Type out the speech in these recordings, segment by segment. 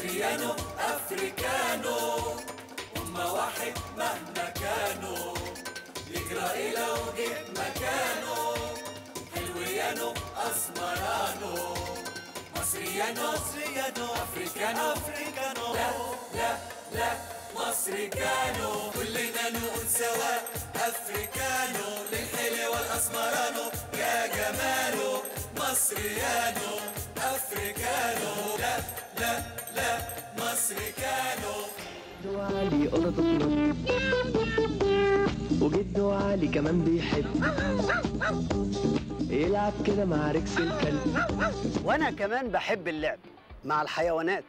مصريانو افريكانو، هما واحد مهما كانوا، يجرى ايه لو جيت مكانه، حلويانو اسمرانو، مصريانو مصريانو افريكانو افريكانو، لا لا لا مصريكانو، كلنا نقول سوا افريكانو، للحلو والاسمرانو يا جمالو، مصريانو افريكانو، لا لا لا مصريكانو. جدو علي قطط تنط، وجدو علي كمان بيحب يلعب كده مع ركس الكلب. وانا كمان بحب اللعب مع الحيوانات،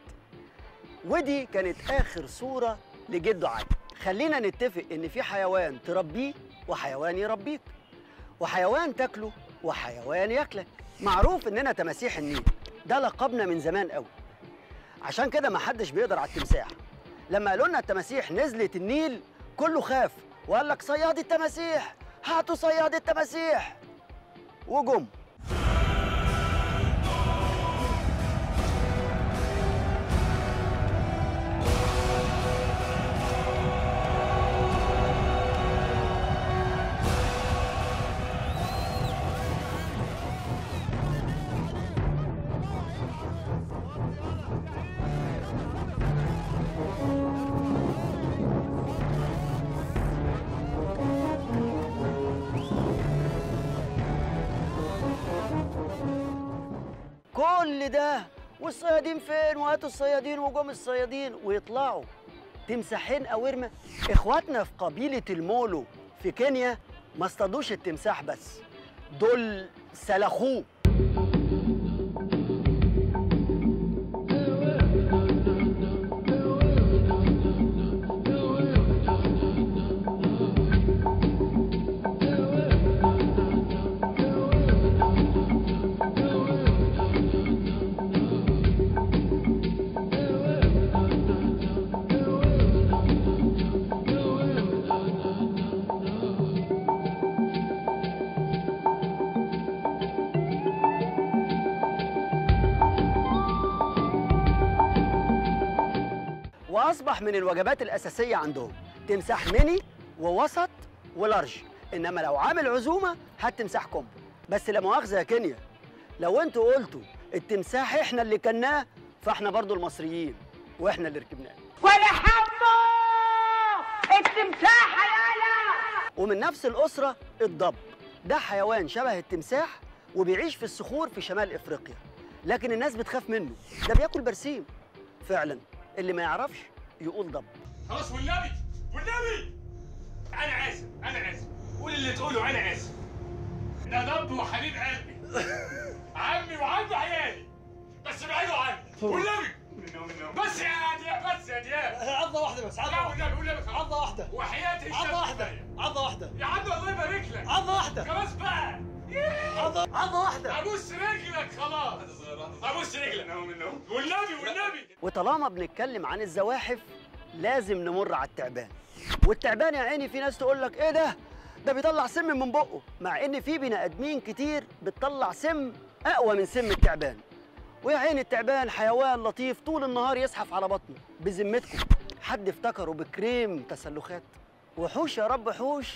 ودي كانت اخر صورة لجدو علي. خلينا نتفق ان في حيوان تربيه وحيوان يربيك، وحيوان تاكله وحيوان ياكلك. معروف اننا تماسيح النيل، ده لقبنا من زمان قوي، عشان كده ما حدش بيقدر على التمساح. لما قالوا لنا التماسيح نزلت النيل كله خاف وقال لك صياد التماسيح، هاتوا صياد التماسيح، وجم. كل ده والصيادين فين؟ وهاتوا الصيادين، وجم الصيادين ويطلعوا تمساحين قوارمه. اخواتنا في قبيلة المولو في كينيا ما اصطادوش التمساح بس، دول سلخوه. وأصبح من الوجبات الأساسية عندهم تمساح ميني ووسط و large، إنما لو عامل عزومة هات تمساح combo. بس لا مؤاخذة يا كينيا، لو أنتوا قلتوا التمساح إحنا اللي كلناه فإحنا برضو المصريين وإحنا اللي ركبناه. ولا حمو التمساح يالا. ومن نفس الأسرة الضب، ده حيوان شبه التمساح وبيعيش في الصخور في شمال إفريقيا، لكن الناس بتخاف منه، ده بياكل برسيم. فعلا اللي ما يعرفش يقول ضب. خلاص والنبي والنبي انا اسف انا اسف، قول اللي تقوله انا اسف. ده ضب وحبيب قلبي، عمي وعم عيالي، بس ابعدوا عني والنبي. بس يا دياب، بس يا دياب، عضه واحدة بس، عضه والنبي والنبي، عضه واحدة وحياتي، عضه واحدة، عضه واحدة يا عم، الله يبارك لك، عضه واحدة خلاص بقى، عضه واحدة، ابوس رجلك خلاص، ابوس رجلك والنبي والنبي. وطالما بنتكلم عن الزواحف لازم نمر على التعبان. والتعبان يا عيني في ناس تقول لك ايه ده؟ ده بيطلع سم من بقه، مع ان في بني ادمين كتير بتطلع سم اقوى من سم التعبان. ويا عيني التعبان حيوان لطيف طول النهار يزحف على بطنه. بذمتكم حد افتكره بكريم تسلخات؟ وحوش يا رب وحوش.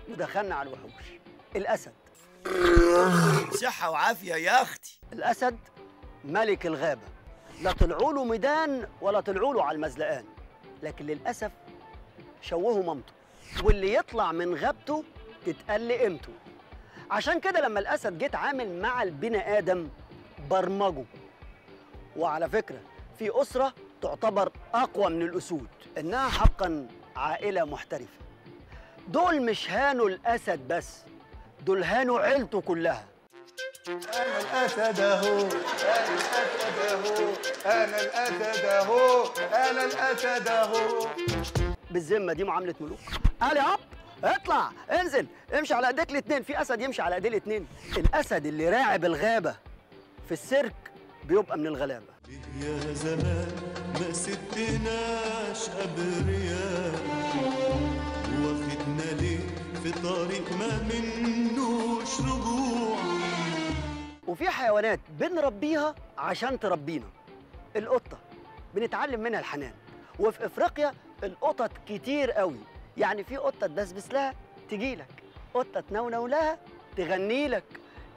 ودخلنا على الوحوش. الاسد. صحة وعافية يا اختي. الاسد ملك الغابة، لا طلعوا له ميدان ولا طلعوا له على المزلقان، لكن للأسف شوهوا مامته، واللي يطلع من غابته تتقل قيمته. عشان كده لما الأسد جه اتعامل مع البني آدم برمجة. وعلى فكرة في أسرة تعتبر أقوى من الأسود، إنها حقاً عائلة محترفة. دول مش هانوا الأسد بس، دول هانوا عيلته كلها. أنا الأسد أهو، أنا الأسد أهو، أنا الأسد أهو، أنا الأسد أهو. بالذمة دي معاملة ملوك. قال يا عب اطلع انزل امشي على ايديك الاتنين. في أسد يمشي على ايديه الاتنين؟ الأسد اللي راعب الغابة في السيرك بيبقى من الغلابة. يا زمان ما سبتناش أبرياء، واخدنا ليه في طريق ما منوش رجوع. وفي حيوانات بنربيها عشان تربينا. القطة بنتعلم منها الحنان. وفي افريقيا القطط كتير قوي، يعني في قطة تبسبس لها تجيلك، قطة تنونو لها تغني لك،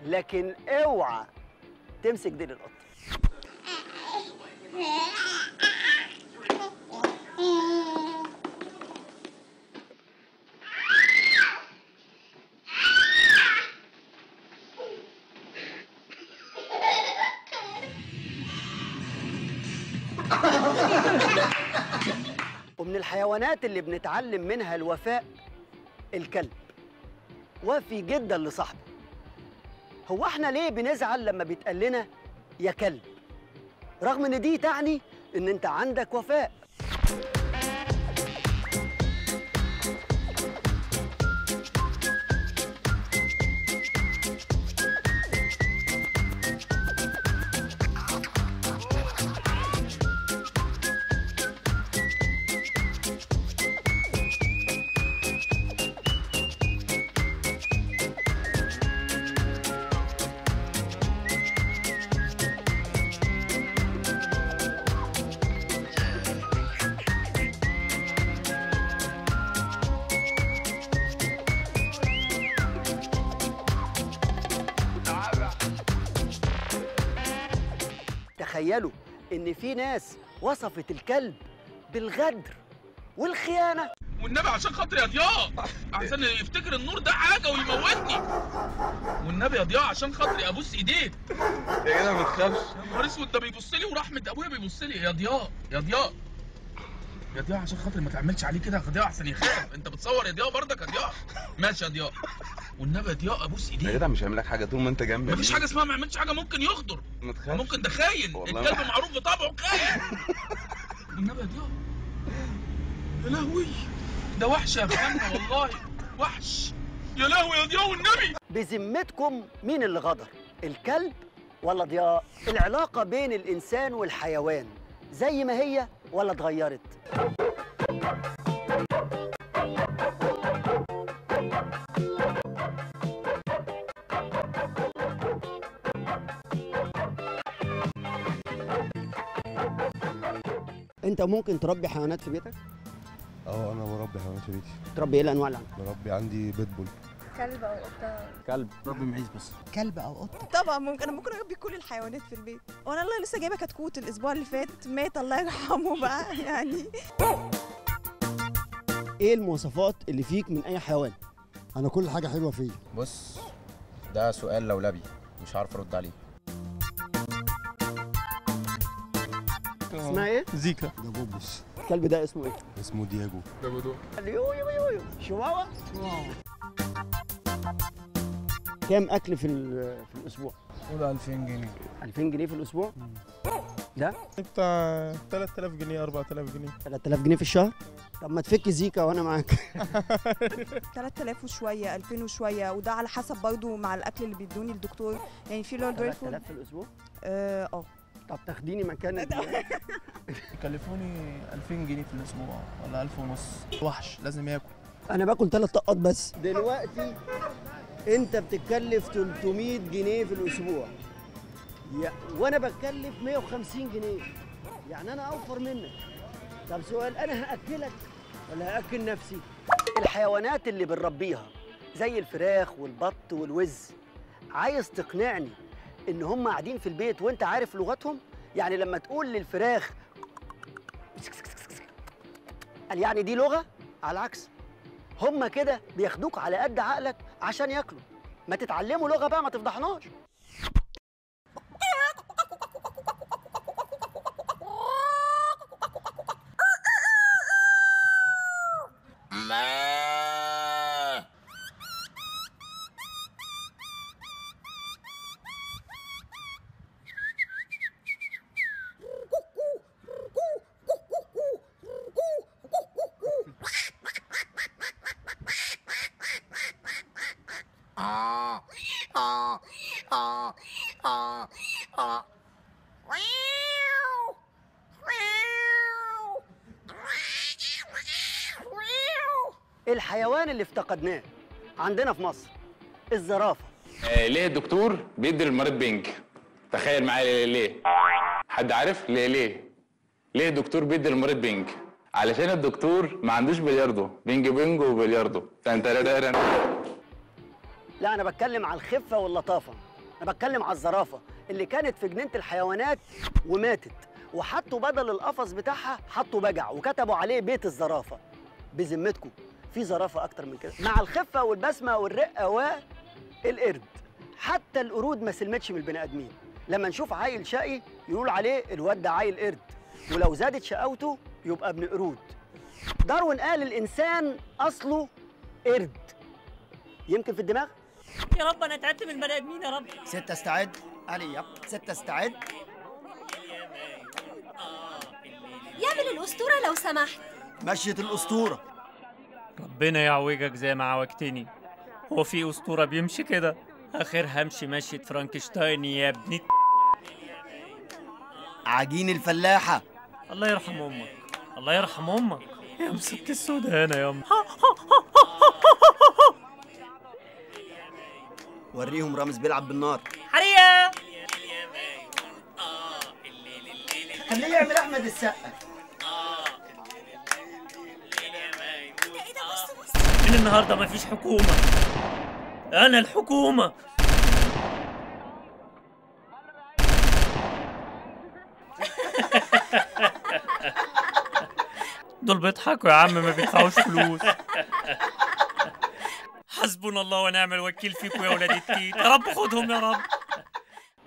لكن اوعى تمسك ديل القطة. ومن الحيوانات اللي بنتعلم منها الوفاء الكلب، وفي جدا لصاحبه. هو احنا ليه بنزعل لما بيتقال لنا يا كلب؟ رغم ان دي تعني ان انت عندك وفاء. تخيلوا إن في ناس وصفت الكلب بالغدر والخيانة. والنبي عشان خاطري يا ضياء، عشان يفتكر النور ده حاجة ويموتني. والنبي يا ضياء عشان خاطري أبوس إيديك. يا جدع ما تخافش. يا نهار أسود، ده بيبص لي ورحمة أبويا بيبص لي. يا ضياء يا ضياء يا ضياء عشان خاطري ما تعملش عليه كده يا ضياء أحسن يخاف. أنت بتصور يا ضياء برضك يا ضياء؟ ماشي يا ضياء. والنبي يا ضياء ابوس ايديك. يا جدع مش هيعمل لك حاجة طول ما انت جنبي. مفيش حاجة اسمها ما يعملش حاجة، ممكن يغدر، ما تخافش، ممكن ده خاين، الكلب معروف بطبعه خاين. والنبي يا ضياء، يا لهوي ده وحش يا اخوانا، والله وحش. يا لهوي يا ضياء والنبي. بذمتكم مين اللي غدر، الكلب ولا ضياء؟ العلاقة بين الانسان والحيوان زي ما هي ولا اتغيرت؟ انت ممكن تربي حيوانات في بيتك؟ اه انا بربي حيوانات في بيتي. تربي ايه الانواع اللي عندك؟ بربي عندي بيتبول. كلب او قطة؟ كلب. بربي معيز بس. كلب او قطة؟ طبعا ممكن، انا ممكن اربي كل الحيوانات في البيت. وانا الله لسه جايبه كتكوت الاسبوع اللي فات، مات الله يرحمه بقى يعني. ايه المواصفات اللي فيك من اي حيوان؟ انا كل حاجة حلوة فيا. بص ده سؤال لولبي مش عارف ارد عليه. اسمها ايه؟ زيكا. ده بوبس. الكلب ده اسمه ايه؟ اسمه دياجو. ده بدو. يو يو يو شواوا. كام اكل في الاسبوع؟ قول 2000 جنيه. 2000 جنيه في الاسبوع؟ ده؟ بتاع 3000 جنيه 4000 جنيه. 3000 جنيه في الشهر؟ طب ما تفك زيكا وانا معاك. 3000 وشوية، 2000 وشوية، وده على حسب برضه مع الاكل اللي بيدوني الدكتور، يعني في اللي هو ال dry food. 3000 في الاسبوع؟ اه. طب تاخديني مكان. كلفوني 2000 جنيه في الاسبوع ولا 1500. وحش لازم ياكل. انا باكل 3 طقات بس. دلوقتي انت بتتكلف 300 جنيه في الاسبوع، وانا بتكلف 150 جنيه، يعني انا اوفر منك. طب سؤال، انا هاكلك ولا هاكل نفسي؟ الحيوانات اللي بنربيها زي الفراخ والبط والوز، عايز تقنعني ان هم قاعدين في البيت وانت عارف لغتهم؟ يعني لما تقول للفراخ قال يعني دي لغة؟ على العكس، هم كده بياخدوك على قد عقلك عشان ياكلوا. ما تتعلموا لغة بقى، ما تفضحناش. الحيوان اللي افتقدناه عندنا في مصر الزرافة. ليه الدكتور بيدي للمريض بنج؟ تخيل معايا ليه؟ حد عارف ليه؟ ليه؟ ليه الدكتور بيدي المريض بنج؟ علشان الدكتور ما عندوش بلياردو، بنج بنج وبلياردو. لا انا بتكلم على الخفة واللطافه، انا بتكلم على الزرافه اللي كانت في جنينة الحيوانات وماتت، وحطوا بدل القفص بتاعها حطوا بجع وكتبوا عليه بيت الزرافه. بذمتكم في زرافة اكتر من كده؟ مع الخفة والبسمه والرقه والقرد. حتى القرود ما سلمتش من البني ادمين. لما نشوف عيل شقي يقول عليه الواد ده عيل قرد، ولو زادت شقاوته يبقى ابن قرود. داروين قال الانسان اصله قرد. يمكن في الدماغ؟ يا رب انا تعبت من البني ادمين يا رب. 6 استعد، علي يب 6 استعد. يعمل الاسطورة لو سمحت. مشية الاسطورة. ربنا يعوجك زي ما عوجتني. هو في اسطورة بيمشي كده؟ اخرها امشي مشية فرانكشتاين يا ابني. عجين الفلاحة. الله يرحم امك، الله يرحم امك يا مسكت السودا هنا يا ام. وريهم رامز بيلعب بالنار. حريقة. خليه يعمل احمد السقا. من النهارده مفيش حكومة، انا الحكومة. دول بيضحكوا يا عم، ما بيدفعوش فلوس. حسبنا الله ونعم الوكيل فيكم يا ولاد التيت، يا رب خدهم يا رب.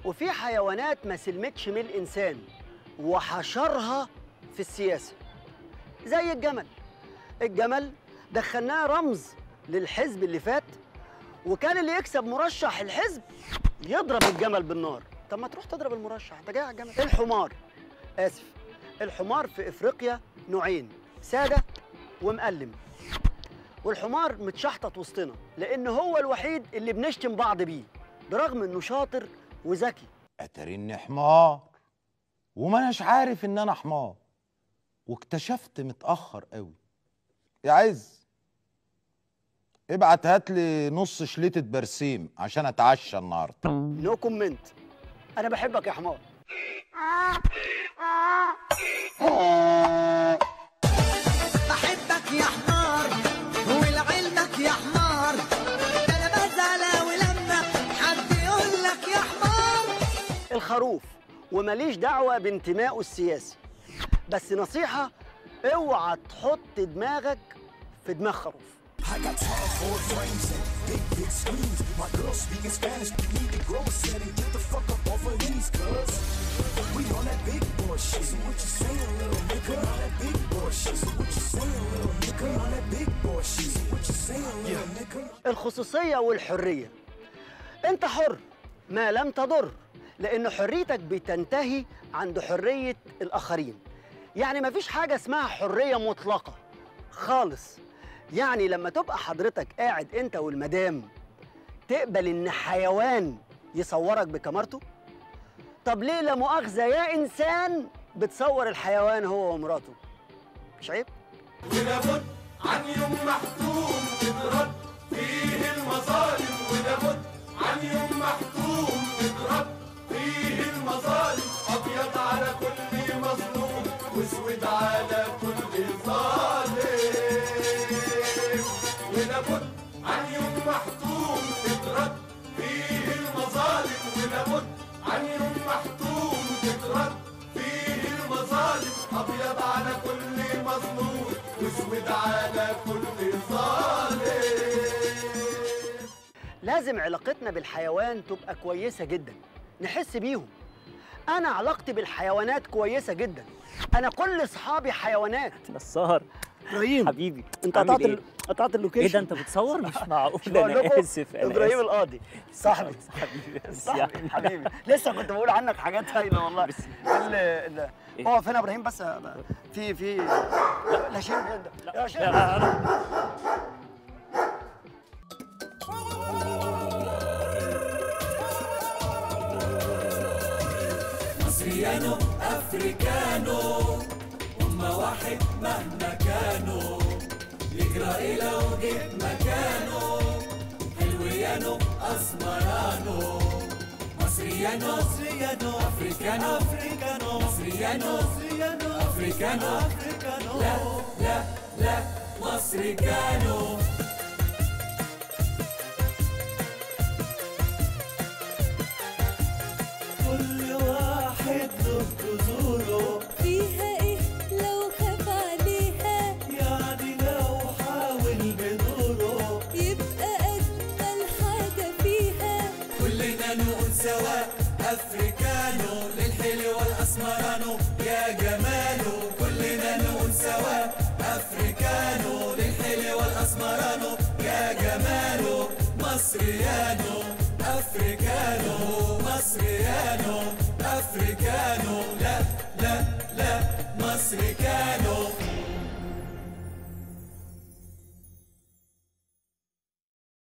وفي حيوانات ما سلمتش من الانسان وحشرها في السياسة، زي الجمل. الجمل دخلناه رمز للحزب اللي فات، وكان اللي يكسب مرشح الحزب يضرب الجمل بالنار. طب ما تروح تضرب المرشح، انت جاي على الجمل. الحمار، اسف، الحمار في افريقيا نوعين، ساده ومقلم. والحمار متشحطط وسطنا لان هو الوحيد اللي بنشتم بعض بيه، برغم انه شاطر وذكي. اتاري اني حمار وما اناش عارف ان انا حمار، واكتشفت متاخر قوي. يا عز ابعت هات لي نص شليته برسيم عشان اتعشى النهارده. no comment. انا بحبك يا حمار. بحبك يا حمار ولعلمك يا حمار، ده انا بزعل أوي لما حد يقول لك يا حمار. الخروف، وماليش دعوه بانتمائه السياسي، بس نصيحة، اوعى تحط دماغك في دماغ خروف. الخصوصية والحرية، انت حر ما لم تضر، لأن حريتك بتنتهي عند حرية الآخرين. يعني مفيش حاجة اسمها حرية مطلقة خالص. يعني لما تبقى حضرتك قاعد انت والمدام، تقبل ان حيوان يصورك بكاميرته؟ طب ليه لا مؤاخذة يا إنسان بتصور الحيوان هو ومراته؟ مش عيب؟ ولابد عن يوم محتوم تترد فيه المظالم، ولابد عن يوم محتوم تترد فيه المظالم، أبيض على كل مظلوم وأسود على كل ظالم. ولابد عن يوم محتوم تترد فيه المظالم، ولابد عن يوم محتوم تترد فيه المظالم، أبيض على كل مظلوم وأسود على كل ظالم. لازم علاقتنا بالحيوان تبقى كويسة جدا، نحس بيهم. أنا علاقتي بالحيوانات كويسة جدا، أنا كل أصحابي حيوانات. نصار إبراهيم حبيبي، أنت قطعت قطعت ال location. إيه ده أنت بتصور؟ مش معقول. أنا آسف، أنا إبراهيم القاضي صاحبي حبيبي حبيبي، لسه كنت بقول عنك حاجات هايلة والله. اقف هنا يا إبراهيم بس. في لا شيل يا شيل. مصريانو أفريكانو هما واحد مهما كانوا، يجرى إيه لو جيت مكانه، حلويانو أسمرانو، مصريانو مصريانو أفريكانو أفريكانو، مصريانو مصريانو. افريكانو. لا لا لا مصريكانو. كل واحد له جذوره، فيها ايه لو خاف عليها؟ يعني لو حاول بدوره يبقى أجمل حاجة فيها. كلنا نقول سوا افريكانو، للحلو والاسمرانو يا جماله. كلنا نقول سوا افريكانو، للحلو والاسمرانو يا جماله. مصريانو افريكانو، مصريانو افريكانو. لا لا لا مصريكانو.